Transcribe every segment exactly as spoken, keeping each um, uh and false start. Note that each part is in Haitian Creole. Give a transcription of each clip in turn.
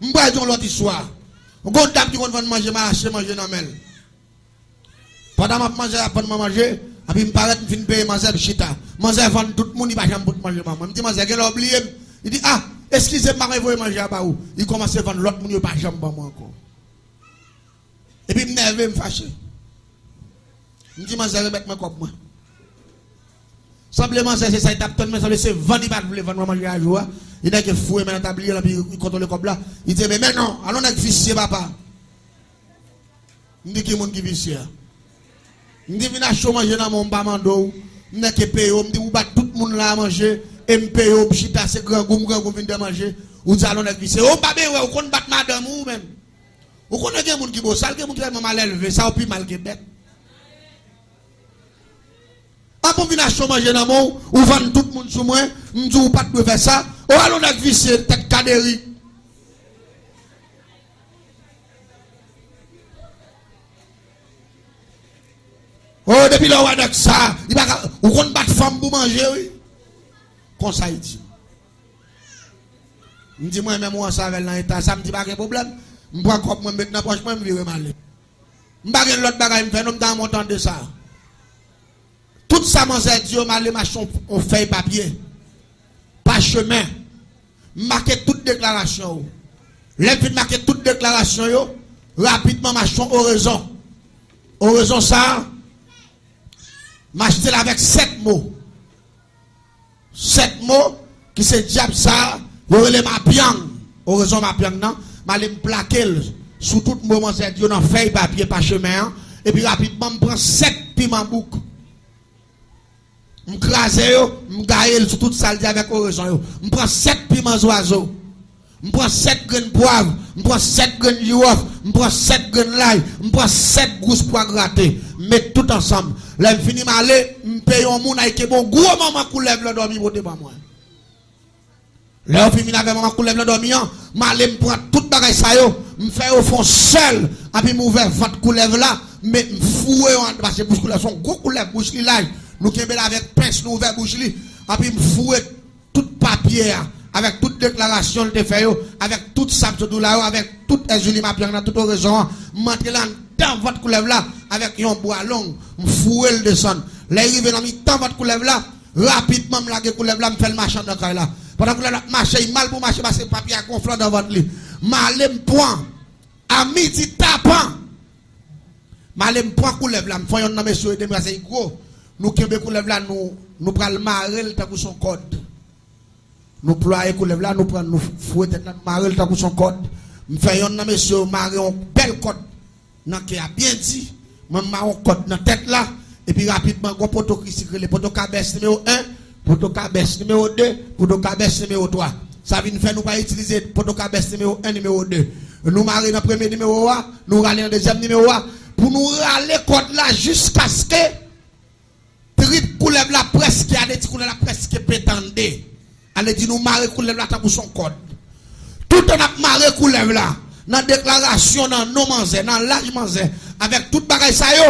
M pral di yon lòt istwa. Gon dam ki konn vann manje, m al achte manje nan men l. Pandan m ap manje, l ap vann mwen manje, epi m parèt, m fin peye manzè, m chita. Manzè vann tout moun, li pa janm pot manje ban mwen. M di, "Manzè, genlè w bliye m." Li di, "A, eskize m, m pa konn voye manje a ba ou." Li kòmanse vann lòt moun, yo pa janm ban mwen ankò. Epi m nève, m fache. M di, "Manzè, remèt mwen kòb mwen." Sanble manzè se sa li t ap tann, men sanble se vann li pa t vle vann mwen manje a jou a. Li nèke foure men nan tabliye l, epi li kontwole kòb la. Li di, "Men, men non, alon nèg visye, papa." M di, "Ki moun ki visye a?" M di, "Vin achte w manje nan men w, m pa mande w. M nèke peye w." M di, "Ou bat tout moun la a manje, e m peye w, m chita, se grangou m, grangou m vin de manje. Ou di alon nèg visye. O, m pa benyen wè, ou konn bat madanm ou, ou menm. Ou konnen gen moun ki bosal, gen moun ki tèlman malelve, sa yo pi mal ke bèt." Apre m vin achte w manje nan men w, ou vann tout moun sou mwen, m di w ou pa t dwe fè sa. O, alon nèg visye, tèt kaderi. O, depi lè w wè nèg sa, li pa ka, ou konn bat fanm pou manje, wi. Konsa li di. M di, "Mwen menm ou ansanm avè l nan eta sa," m di, "Pa gen pwoblèm." M pran kòb mwen, m met nan pòch mwen, m vire m ale. M pa gen lòt bagay m fè non, m ta renmen w tande sa. Tout sa manzè di yo, m ale m achte yon, yon fèy papye. Pachemen. M make tout deklarasyon yo. Lè m fin make tout deklarasyon yo, rapidman m achte yon orezon. Orezon sa a, m achte l avèk sèt mo. Sèt mo ki se dyab sa a, yo rele mapyang. Orezon mapyang nan, m ale m plake l sou tout mo manzè di yo nan fèy papye pachemen an, epi rapidman m pran sèt piman bouk. M kraze yo, m gaye l sou tout sa l di avèk orezon yo. M pran sèt piman zwazo. M pran sèt grenn pwav, m pran sèt grenn jiwòf, m pran sèt grenn lay, m pran sèt gous pwa grate, m met tout ansanm. Lè m fini m ale, m peye yon moun al kenbe yon gwo manman koulèv landòmi pote ban mwen. Lè yo fin vin avè manman koulèv landòmi an, m ale m pran tout bagay sa yo, m fè yo fè yon sèl, epi m ouvè vant koulèv la, m met, m foure yo anndan, paske bouch koulèv se yon gwo koulèv, bouch li laj. Nou kenbe l avèk pens, nou ouvè bouch li, epi m foure tout papye a, avèk tout deklarasyon l te fè yo, avèk tout sa m sot di w la yo, avèk tout èzili mapyang nan, tout orezon an, m antre l anndan vant koulèv la avèk yon bwa long, m foure l desann. Lè l rive nan mitan vant koulèv la, rapidman m lage koulèv la, m fè l mache anndan kay la. Pandan koulèv la ap mache, li mal pou mache paske papye a gonfle anndan vant li. M ale m pran, a midi tapan, m ale m pran koulèv la, m fè yonn nan mesye yo ede m, paske li gwo. Nou kenbe koulèv la, nou, nou pral mare l tankou se yon kòd. Nou plwaye koulèv la, nou pran, nou foure tèt la, nou mare l tankou se yon kòd. M fè yonn nan mesye yo mare yon bèl kòd nan ke a byen di. Mwen, m mare yon kòd nan tèt la, epi rapidman, gon poto ki sikile, poto kabès nimewo en, poto kabès nimewo de, poto kabès nimewo twa. Sa vin fè nou pa itilize poto kabès nimewo en, nimewo de. Nou mare nan premye nimewo a, nou rale nan dezyèm nimewo a. Pou nou rale kòd la jiskaske trip koulèv la prèske, ale di koulèv la prèske pete an de. Ale di nou mare koulèv la tankou se yon kòd. Toutan n ap mare koulèv la, nan deklarasyon, nan non manzè, nan laj manzè, avèk tout bagay sa yo,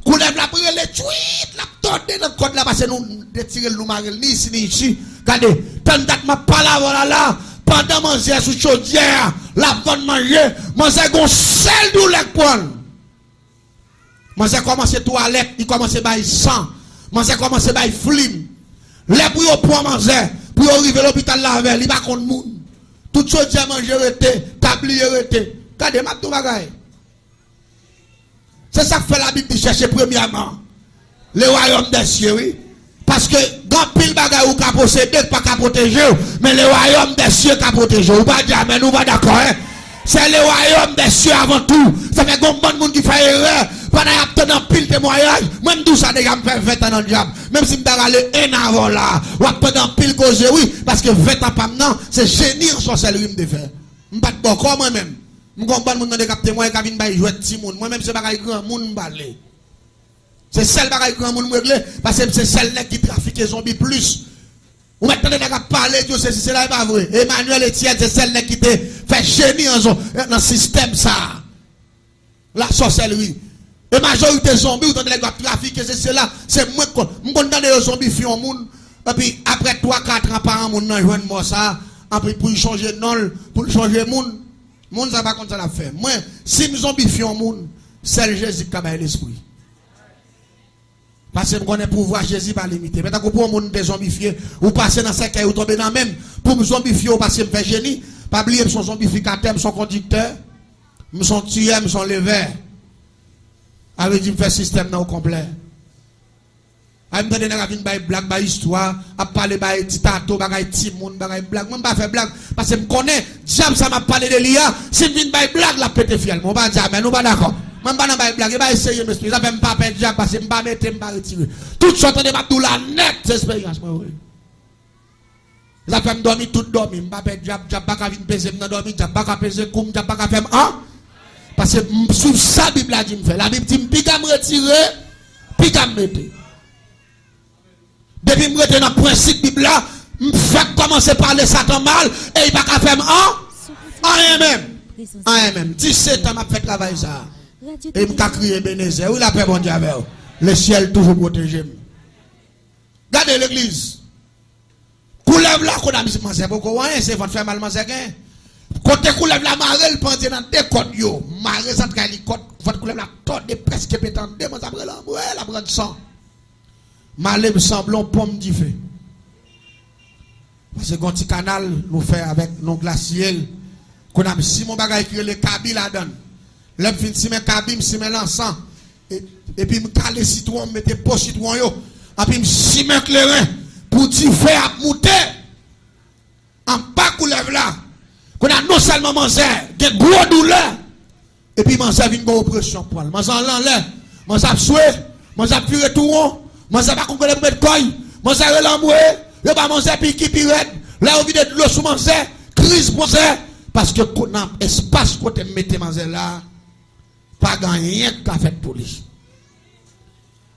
koulèv la ap rele tchwit, l ap tòde nan kòd la, paske nou detire l, nou mare l ni isi, ni isi. Gade, tann dat m ap pale avè w la, la, pandan manzè sou chodyè a, l ap vann manje, manzè gon sèl doulè k pran l. Manzè kòmanse twalèt, li kòmanse bay san. Manzè kòmanse bay flim. Lè pou yo pran manzè, pou yo rive lopital la avè l, li pa konn moun. Tout chodyè manje rete, tabliye rete. Gade, m ap di w bagay. Se sa k fè Labib di chèche premyèman le wayòm dè sye, wi. Paske gen anpil bagay ou ka posede k pa ka pwoteje w, men le wayòm dè sye ka pwoteje w. Ou pa di amèn, ou pa dakò, en? Se le wayòm dè sye avan tou. Sa fè gen yon bann moun ki fè erè pandan y ap tande anpil temwayaj. Mwen, m di w sa deja, m fè ven tan nan dyab. Menm si m ta rale en avan w la, w ap tande anpil koze, wi, paske ven tan pa m nan, se jeni an sòsèlri m te fè. M pa t bòkò mwen menm. M gen yon bann moun tande k ap temwaye, k ap vin bay jwèt timoun. Mwen menm, se bagay granmoun m pale. Se sèl bagay granmoun m regle, paske m se sèl nèg ki trafike zonbi plis. Ou mèt tande nèg ap pale, di yo sesi, sela, e pa vre. Emmanuel Etienne se sèl nèg ki te fè jeni an zon, nan sistèm sa a. Lasòsèlri. E majorite zonbi, ou tande nèg yo ap trafike, sesi, sela, se mwen k konn. M konn tande yo zonbifye yon moun, epi apre twa, kat an, paran moun nan jwenn mò sa a, epi pou l chonje non l, pou l chonje moun. Moun sa pa konn sa l ap fè. Mwen, si m zonbifye yon moun, sèl Jezi ki ka bay lespri. Paske m konnen pouvwa Jezi pa limite. Men tankou pou yon moun te zonbifye, ou pase nan sèkèy, ou tonbe nan men m. Pou m zonbifye w paske m fè jeni, pa bliye m se yon zonbifikatè, m se yon kondiktè, m se yon tiyè, m se yon levè. Sa vle di m fè sistèm nan okonplè. Ay, m tande nèg ap vin bay blag, bay istwa, ap pale bay ti tato, bagay timoun, bagay blag. Mwen, m pa fè blag, paske m konnen dyab sa m ap pale de li a, si m vin bay blag, l ap pete fyèl mwen. Ou pa di amèn, ou pa dakò. Mwen, m pa nan bay blag, e bay serye m espri. Sa fè m pa pè dyab, paske m pa mete, m pa retire. Tout sa w tande m ap di w la nèt, se esperyans mwen, wi. Sa fè m dòmi tout dòmi. M pa pè dyab, dyab pa ka vin peze m nan dòmi, dyab pa ka peze kou m, dyab pa ka fè m an. Paske m swiv sa Bib la di m fè. Labib di m piga m retire, piga m mete. Depi m rete nan prensip Bib la, m fèk kòmanse pale Satan mal e li pa ka fè m an, anyen menm. Anyen menm. Disèt an m ap fè travay sa a. E m ka kriye Ebenezè. Wi, lapè Bondye avè w. Lesyèl toujou pwoteje m. Gade legliz. Koulèv la, kounye a m di manzè poko anyen, se vant fè mal manzè gen. Kote koulèv la mare l, pandye nan de kòd yo. Mare zantray li, kòd, vant koulèv la tòde, prèske pete an de, manzè ap rele anmwe, l ap rann san. M ale, m sanble yon ponm dife. Paske gen yon ti kanal nou fè avèk non glasye l. Kounye a m simen yon bagay ki rele kabi ladan l. Lè m fin simen kabi, m simen lansan. E, epi m kale sitwon, m mete po sitwon yo. Epi m simen kleren pou dife ap moute anba koulèv la. Kounye a non sèlman manzè gen gwo doulè, epi manzè vin gen opresyon pran l. Manzè anlè, manzè ap swe, manzè ap vire tou won, manzè pa konn kote pou met kò l, manzè rele anmwe, yo ba manzè piki pi rèd. Lè yo vide dlo sou manzè, kriz manzè, paske ko-, nan espas kote m mete manzè la, pa gen anyen k ka fèt pou li.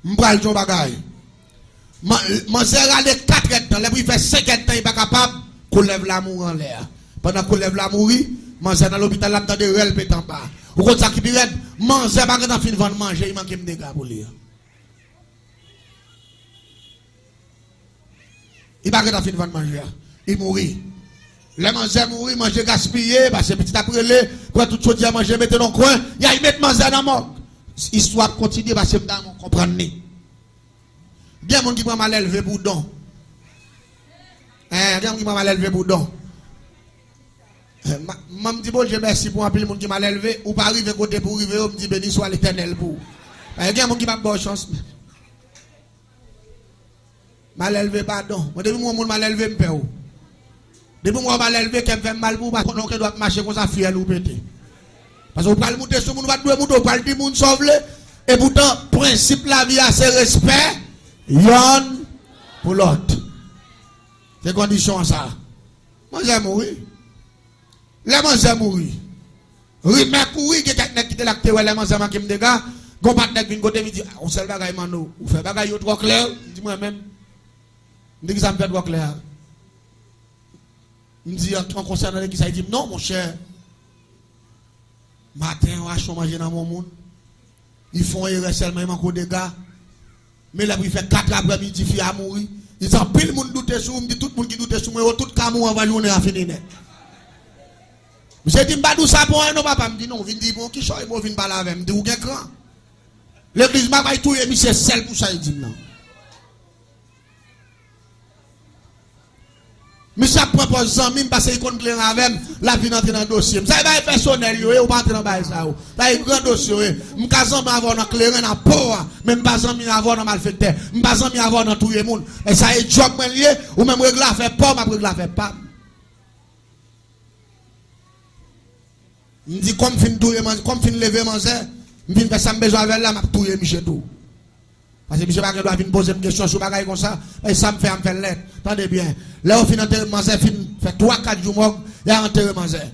M pral di yon bagay. Man-, manzè rale katrè d tan, lè pou li fè senkè d tan, li pa kapab, koulèv la mouri anlè a. Pandan koulèv la mouri, manzè nan lopital la, m tande rèl pete anba. Ou konn sa ki pi rèd? Manzè pa gentan fin vann manje, li manke m dega pou li a. Li pa gentan fin vann manje a. Li mouri. Lè manzè mouri, manje gaspiye, paske pitit ap rele, pran tout chodyè manje, mete nan kwen, y al met manzè nan mòg. Istwa ap kontinye, paske m ta renmen w konprann li. Gen moun ki pran malelve pou don. Hein, gen moun ki pran malelve pou don. Eh, ma-, man m di Bondye mèsi pou anpil moun ki malelve, ou pa rive kote pou w rive yo, m di beni swa Letènèl pou ou. Eh, gen moun ki p ap ba w chans. Malelve, padon. Mwen, depi m wè yon moun malelve, m pè w. Depi m wè w malelve, kè m fè m mal pou ou, paske konnen w gen dwa ap mache konsa, fyèl ou pete. Paske w pral moute sou moun ou pa t dwe moute, w pral di moun sa w vle. Epoutan, prensip lavi a se respè yonn pou lòt. Se kondisyon an sa. Manzè mouri. Lè manzè mouri, rimè kouri, gen kèk nèg ki te la ki te wè lè manzè manke m dega, gon patnè k vin kote m, li di, "Ah, yon sèl bagay, Manno, ou fè bagay yo twò klè." M di, "Mwen menm?" M di, "Kisa m fè twò klè a?" M di, "An, an konsènan ki sa?" Li di m, "Non, monchè, maten, w achte yon manje nan men yon moun, li fè yon erè sèlman, li manke w dega. Men lè pou li fè kat aprè midi, fi a mouri. Li di, anpil moun doute sou ou, m di, tout moun ki doute sou mwen yo, tout ka mouri anvan jounen an fini nèt." Misye di, "M pa di w sa pou anyen non, papa." M di, "Non, w vin di pou yon kichòy, men w vin pale avè m, m di w gen kran." Legliz, m ap al touye misye sèl pou sa li di m nan. Misye ap pran pòz zanmi m paske li konn kleren avè m, l ap vin antre nan dosye m. Sa e bagay pèsonèl yo ye, ou pa antre nan bagay sa yo. Sa e gran dosye yo ye. M ka zanmi avè w nan kleren, nan po a, men m pa zanmi avè w nan malfektè. M pa zanmi avè w nan touye moun. E sa e djòb mwen l ye, ou menm regle afè pa w, m ap regle afè pa m. M di, kòm fin touye manzè, kòm fin leve manzè, m fin fè sa m bezwen avè l la, m ap touye misye tou. Paske misye pa gen dwa vin poze m kesyon sou bagay konsa, paske sa m fè a, m fè l nèt. Tande byen. Lè yo fin antere manzè, fin fè twa, kat jou mòg, y a antere manzè.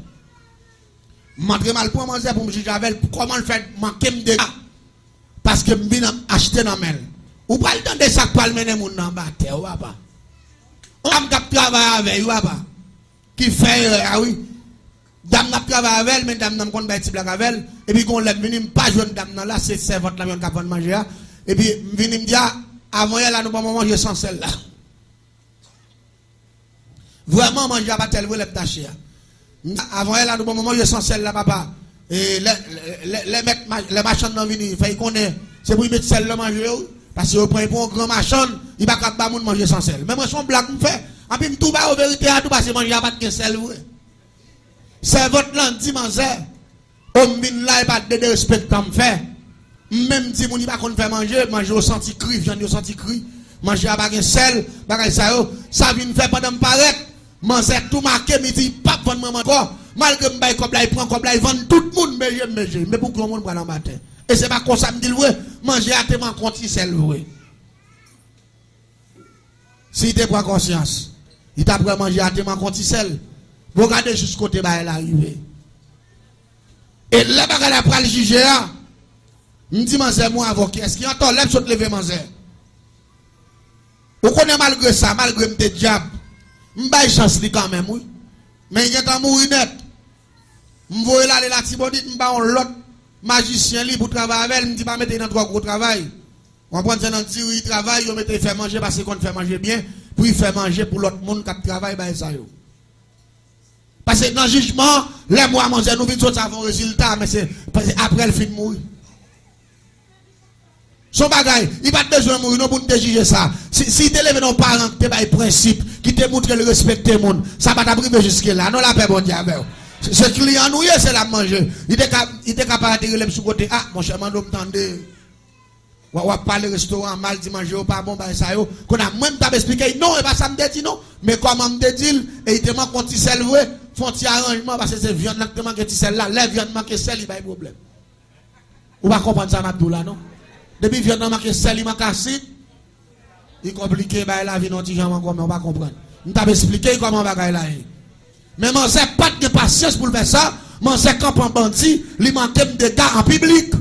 M antre m al pran manzè pou m jije avè l, pou kòman l fè manke m dega, paske m vin achte nan men l. Ou pral tande sa k pral mennen moun nan anba tè, wi papa. Yon dam k ap travay avè l, wi papa, ki fè erè a, wi. Dam nan ap travay avè l, men dam nan m konn bay ti blag avè l. Epi gon lè m vini, m pa jwenn dam nan la, se sèvant lan m jwenn k ap vann manje a. Epi m vini, m di, "A, avan yè la, nou ban mwen manje san sèl la." Vrèman, manje a pa t sèl vre lè m t achte a. Avan yè la, nou ban mwen manje san sèl la, papa. E lè, lè, lè, lè mèt ma-, lè machann nan vini, fè y konnen se pou y met sèl nan manje yo, paske yo pran y pou yon gran machann, y pa kab ba moun manje san sèl. Men mwen, se yon blag m fè. Anpi m tou ba yo verite a tou, paske manje a pa t gen sèl vre. Sèvant lan di manzè, o, m vin la, e pa de derespektan m fè. M menm di moun, li pa konn fè manje, manje yo santi kri, vyann yo santi kri, manje a pa gen sèl, bagay sa yo. Sa vin fè, pandan m parèt, manzè tou make m, li di l p ap vann mwen ankò. Malgre m bay kòb la, li pran kòb la, li vann tout moun, meje m, meje m. Men pou ki yon moun pral anba tè? E se pa konsa m di l vre, manje a te manke yon ti sèl vre. Si l te pran konsyans, li t ap wè manje a te manke yon ti sèl. Bon, gade jis kote bagay la rive. E lè bagay la pral jije a, m di manzè, mwen avè w, kiyès ki antò? Lè m sot leve manzè. Ou konnen, malgre sa, malgre m te dyab, m bay chans li kanmenm, wi. Men li gentan mouri nèt. M voye l ale Latibonit, m ba yon lòt majisyen li pou travay avè l, m di pa mete l nan twò gwo travay. Ou konprann, se nan diri travay, yo mete l fè manje, paske l konn fè manje byen, pou l fè manje pou lòt moun k ap travay, bagay sa yo. Paske nan jijman, lè mwen a manzè nou vin sot, sa fè yon rezilta, men se, se apre l fin mouri. Se yon bagay, li pa t bezwen mouri non pou n te jije sa. Si, si l te leve nan yon paran ki te bay prensip, ki te montre l respekte moun, sa pa t ap rive jiske la non, lapè Bondye avè w. Se, se kliyan nou ye, se la m manje. Li te ka, li te ka parèt rele m sou kote, a, monchè, mande w m tande. W, w ap pale restoran an mal, di manje yo pa bon, bagay sa yo. Kounye a, mwen, m t ap esplike l, non, e pa sa m te di, non. Men kòman m te di l, e li te manke yon ti sèl vre, fè yon ti aranjman, paske se vyann nan ki te manke ti sèl la. Lè vyann manke sèl, li bay pwoblèm. Ou pa konprann sa m ap di w la, non. Depi vyann nan manke sèl, li manke asid, li konplike, bagay la vin yon ti jan ankò, men ou pa konprann. M t ap esplike l kòman bagay la ye. Men manzè pa t gen pasyans pou l fè sa, manzè kanpe an bandi, li manke m dega an piblik.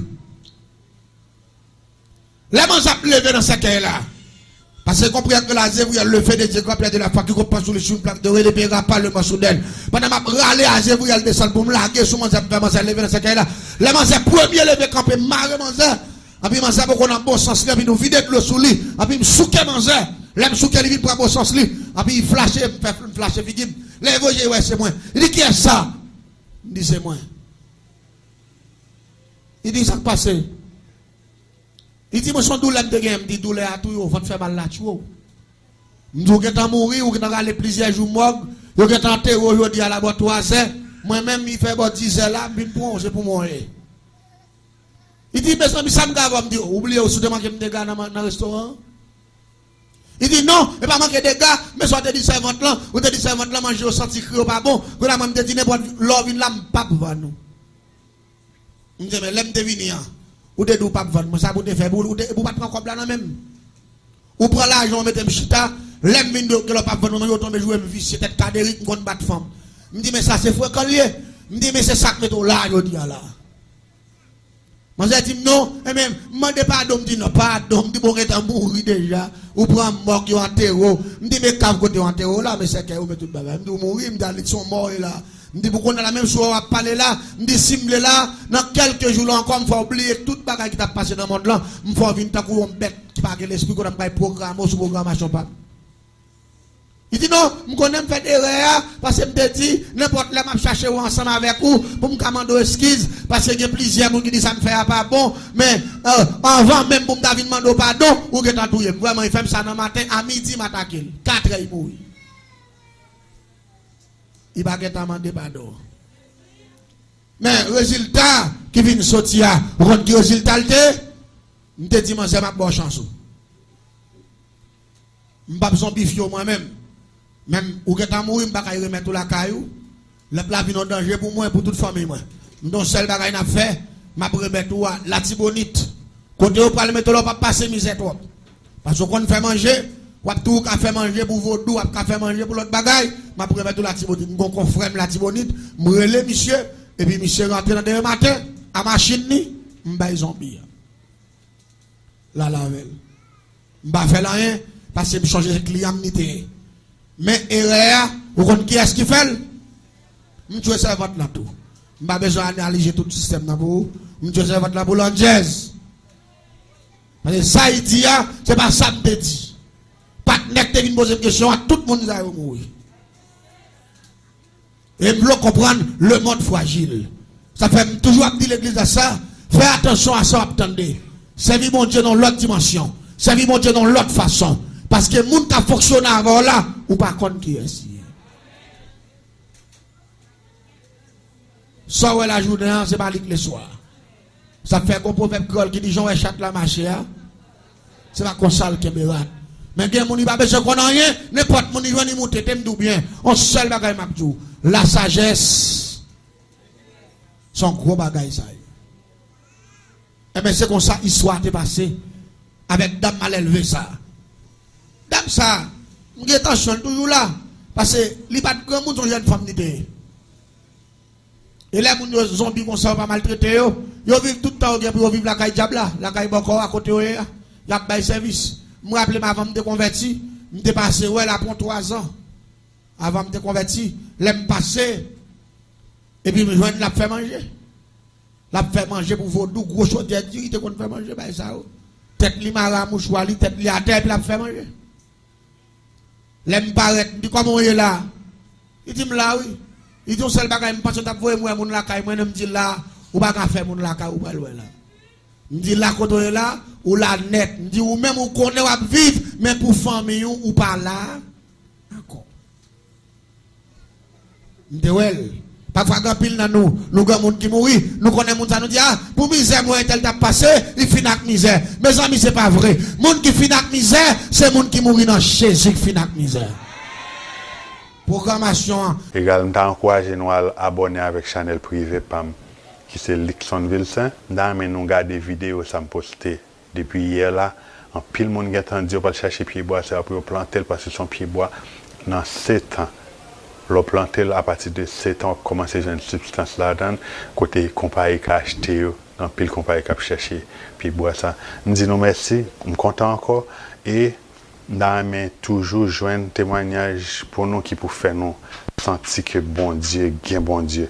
Lè manzè ap leve nan sèkèy la, paske konprann ke la Zévriel, le feu de Dieu, grand prêtre de la foi, quiconque prend sous lui sur une plaque dorée, le paiera par le mort sous d'elle. Pandan m ap rale a Zévriel desann pou m lage sou manzè, pou fè manzè leve nan sèkèy la. Lè manzè premye leve kanpe, m mare manzè. Anpi manzè poko nan bon sans li, anpi nou vide dlo sou li. Anpi m souke manzè. Lè m souke li vin pran bon sans li. Anpi li flache, m fè m flache figi m. Lè li voye je, li wè se mwen. Li di, kiyès sa? M di, se mwen. Li di, sa k pase? Li di, mwen, se yon doulè m te genyen. M di, doulè a touye w, vant fè mal la tchwe w. M di, ou gentan mouri, ou gentan rale plizyè jou mòg, yo gentan antere w jodi a la bò twazè. Mwen menm, li fè bò dizè la, m vin pran w, se pou mwen w ye. Li di, mezanmi, sa m ka avè w? M di, ou bliye w si w te manke m dega nan, nan restoran an? Li di, non, e pa manke dega, men sa w te di sèvant lan, ou te di sèvant lan manje yo santi kri yo pa bon. Kounye a mwen, m te di, nenpòt lè w vin la, m p ap vann ou. M di, men lè m te vini an, ou te di w p ap vann mwen, sa pou w te fè, pou w te, pou w pa t pran kòb la nan men m. Ou pran lajan, ou mete m chita, lè m vin di w ke lè w p ap vann mwen, ou tonbe joure m visye, tèt kaderik, m konn bat fanm. M di, men sa se frekan l ye. M di, men se sa k mete w la jodi a la. Manzè di m non, enben, m mande padon, m di non, padon, m di bon, ou gentan mouri deja, ou pran mòg, yo antere w. M di, men kav kote yo antere w la, men sèkèy yo, men tout bagay. M di, ou mouri, m di, a li se yon mò w ye la. M di, pou kounye a la, menm si w ap pale la, m di, si m vle la, nan kèlke jou la ankò, m fè w bliye tout bagay ki t ap pase nan mond lan, m fè w vin tankou yon bèt ki pa gen lespri, kounye a m pral pwograme w sou pwogramasyon pa m. Li di, non, m konnen m fè erè a, paske m te di, nenpòt lè m ap chache w ansanm avèk ou, pou m ka mande w eskiz, paske gen plizyè moun ki di sa m fè a pa bon, men, euh, anvan menm pou m ta vin mande w padon, ou gentan touye m. Vrèman, li fè m sa nan maten, a midi m atake l. Katrè, li mouri. Li pa gentan mande padon. Men rezilta ki vin soti a, ou konn ki rezilta l te? M te di manzè, m ap ba w chans ou. M p ap zonbifye w mwen menm. Menm ou gentan mouri, m pa kay remèt ou lakay ou. Lè la vin yon danje pou mwen, pou tout fanmiy mwen. M di yon sèl bagay n ap fè, m ap remèt ou a Latibonit. Kote yo pral mete w la, w p ap pase mizè twòp. Paske w konn fè manje, w ap toujou ka fè manje pou vodou, w ap ka fè manje pou lòt bagay, m ap remèt ou Latibonit. M gon konfrè m Latibonit, m rele misye, epi misye rantre nan demen maten, a machin li, m bay zonbi a. L al avè l. M pa fè l anyen, paske m chonje se kliyan m li te ye. Men erè a, ou konn kiyès ki fè l? M tchwe sèvant lan tou. M pa bezwen analize tout sistèm nan pou ou. M tchwe sèvant lan pou landjèz. Paske sa li di a, se pa sa m te di. Patnè k te vin poze m kesyon an, tout moun sa yo mouri. E m vle w konprann, lemonn frajil. Sa fè m toujou ap di legliz la sa, fè atansyon a sa w ap tande. Sèvi Bondye nan yon lòt dimansyon. Sèvi Bondye nan yon lòt fason. Paske moun k ap fonksyone avè w la, ou pa konn kiyès li ye. Sa w wè lajounen an, se pa li k leswa. Sa fè gon pwovèb kreyòl ki di, jan w wè chat la mache a, se pa konsa l kenbe rat. Men gen moun, li pa bezwen konn anyen, nenpòt moun li jwenn, li moute. Te m di w byen, yon sèl bagay m ap di w, lasajès, se yon gwo bagay sa ye. Enben, se konsa istwa a te pase avèk dam malelve sa a. Dam sa a, m gen tansyon l toujou la, paske li pa t granmoun, se yon jèn fanm li te ye. E lè moun yo zonbi konsa, yo pa maltrete yo, yo viv tout tan yo gen pou yo viv lakay dyab la, lakay bòkò a kote yo ye a. Y ap bay sèvis. M raple m, avan m te konvèti, m te pase wè l apre yon twa zan. Avan m te konvèti, lè m pase, epi m jwenn l ap fè manje. L ap fè manje pou vodou, gwo chodyè diri te konn fè manje, bay sa yo. Tèt li mare a mouchwa, li tèt li atè, epi l ap fè manje. Lè m parèt, m di, "Kòman w ye la?" Li di m, "La, wi." Li di, "Yon sèl bagay, m panse w t ap voye m wè moun lakay mwen, men m di, 'La, ou pa ka fè moun lakay ou pral wè la.'" M di, "La kote w ye la, ou la nèt." M di, "Ou menm, ou konnen w ap viv, men pou fanmi w, ou pa la ankò." M te wè l. Pafwa, gen anpil nan nou, nou gen moun ki mouri, nou konnen moun sa, nou di, "A, pou mizè mwen entèl t ap pase, li fin ak mizè." Mezanmi, se pa vre. Moun ki fin ak mizè, se moun ki mouri nan Jezi ki fin ak mizè. Pwogramasyon an. Egal, m ta ankouraje nou al abòne avèk chanèl prive pa m, ki se Luckson Vilsaint. M ta renmen nou gade videyo sa m poste. Depi yè la, anpil moun gentan di yo pral chache pyebwa sa yo pou yo plante l, paske se yon pyebwa nan sèt an. Lè w plante l, apati de sèt an, w ap kòmanse jwenn sibstans ladan l, kote konpayi ka achte yo. Gen anpil konpayi k ap chache pyebwa sa. M di nou mèsi, m kontan ankò, e m ta renmen toujou jwenn temwanyaj pou nou ki pou fè nou santi ke Bondye gen Bondye.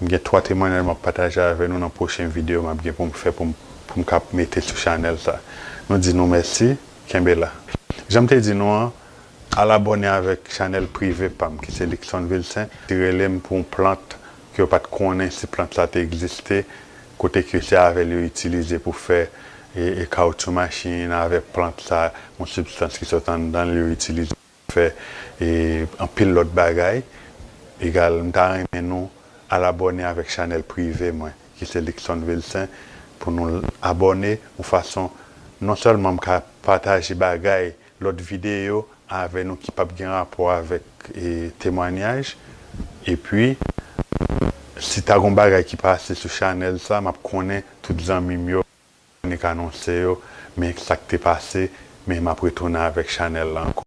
M gen twa temwanyaj m ap pataje avè nou nan pwochen videyo m ap gen pou m fè pou m, pou m ka mete sou chanèl sa. Nou di nou mèsi, kenbe la. Jan m te di nou an, al abòne avèk chanèl prive pa m ki se Luckson Vilsaint. Li rele m pou yon plant ke yo pa t konnen si plant sa te egziste, kote ke se avè l yo itilize pou fè, e, e kawotchou machin avèk plant sa, yon sibstans ki sot anndan l yo itilize pou fè, e, anpil lòt bagay. Egal, m ta renmen nou al abòne avèk chanèl prive mwen, ki se Luckson Vilsaint, pou nou abòne, yon fason non sèlman m ka pataje bagay, lòt videyo avè nou ki p ap gen rapò avèk, e, temwanyaj. Epi, si ta gon bagay ki pase sou chanèl sa, m ap konnen tout zanmi m yo, konnen k anonse yo, men sa k te pase, men m ap retounen avèk chanèl la ankò.